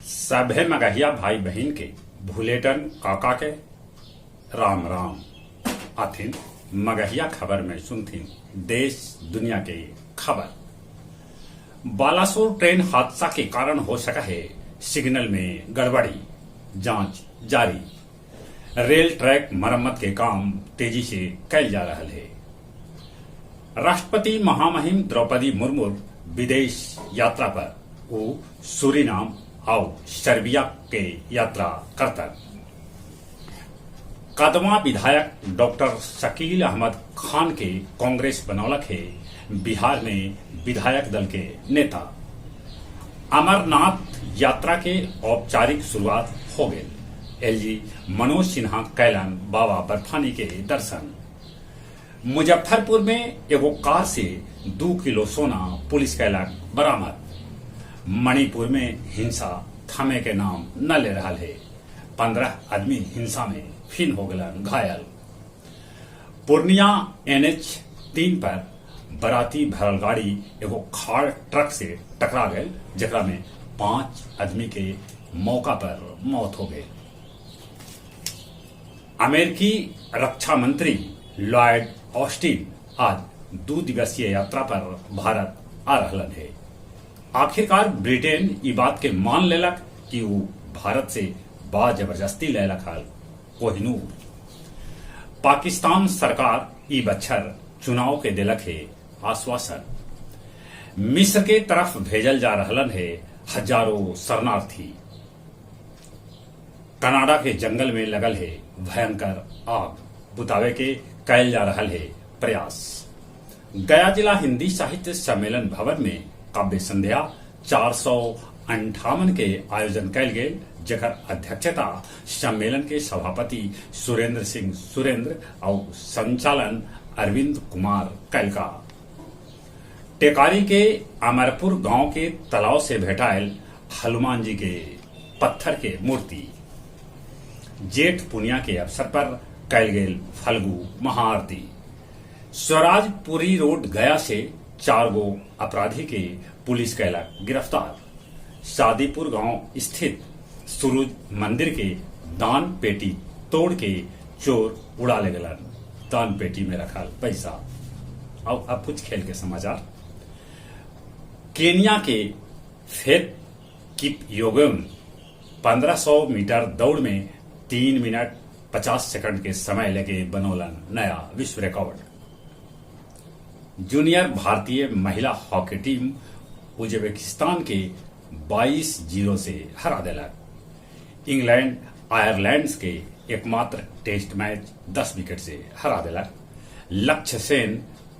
सभे मगहिया भाई बहिन के भुलेटन काका के राम राम। आथिन मगहिया खबर में सुनथिन देश दुनिया के खबर। बालासोर ट्रेन हादसा के कारण हो सका है सिग्नल में गड़बड़ी, जांच जारी। रेल ट्रैक मरम्मत के काम तेजी से कैल जा रहा है। राष्ट्रपति महामहिम द्रौपदी मुर्मू विदेश यात्रा पर ऊ सूरीनाम आउ सर्बिया के यात्रा करतन। कदवा विधायक डॉक्टर शकील अहमद खान के कांग्रेस बनौलक है बिहार में विधायक दल के नेता। अमरनाथ यात्रा के औपचारिक शुरुआत हो गई। एलजी मनोज सिन्हा कैलन बाबा बर्फानी के दर्शन। मुजफ्फरपुर में एगो कार से 2 किलो सोना पुलिस कैलक बरामद। मणिपुर में हिंसा थमे के नाम न ले रहा है। 15 आदमी हिंसा में फिन हो गलन घायल। पूर्णिया NH 3 पर बराती भरल गाड़ी एगो खाड़ ट्रक से टकरा गए, जेकरा में 5 आदमी के मौका पर मौत हो गई। अमेरिकी रक्षा मंत्री लॉयड ऑस्टिन आज 2 दिवसीय यात्रा पर भारत आ रहलन है। आखिरकार ब्रिटेन ई बात के मान लेलक कि वो भारत से बा जबरदस्ती लेलक हल कोहिनूर। पाकिस्तान सरकार ई बच्छर चुनाव के देलक है आश्वासन। मिस्र के तरफ भेजल जा रहलन है हजारों शरणार्थी। कनाडा के जंगल में लगल है भयंकर आग, बुतावे के कैल जा रहा है प्रयास। गया जिला हिंदी साहित्य सम्मेलन भवन में काव्य संध्या 458 के आयोजन कैल गेल, जकर अध्यक्षता सम्मेलन के सभापति सुरेंद्र सिंह सुरेंद्र और संचालन अरविंद कुमार कैलका। टेकारी के अमरपुर गांव के तालाब से भेटायल हनुमान जी के पत्थर के मूर्ति। जेठ पुनिया के अवसर पर कैल गेल फल्गु महाआरती। स्वराजपुरी रोड गया से 4 गो अपराधी के पुलिस कैलक गिरफ्तार। शादीपुर गांव स्थित सूरज मंदिर के दान पेटी तोड़ के चोर उड़ा ले गलन दान पेटी में रखल पैसा। और अब कुछ खेल के समाचार। केनिया के फेथ किपयोगन 1500 मीटर दौड़ में 3 मिनट 50 सेकंड के समय लेके बनौलन नया विश्व रिकॉर्ड। जूनियर भारतीय महिला हॉकी टीम उज्बेकिस्तान के 22-0 से हरा देलक। इंग्लैंड आयरलैंड के एकमात्र टेस्ट मैच 10 विकेट से हरा देलक। लक्ष्य सेन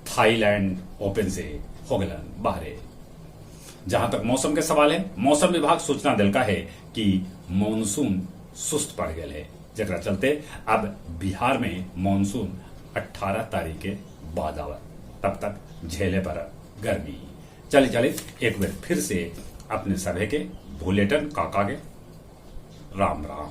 थाईलैंड ओपन से हो गलन बाहरे। जहां तक मौसम के सवाल है, मौसम विभाग सूचना दिलका है कि मानसून सुस्त पड़ गया है, जकरा चलते अब बिहार में मानसून 18 तारीख के बाद आवत। तब तक झेले पर गर्मी। चले चले एक बार फिर से अपने सभे के भुलेटन काका के राम राम।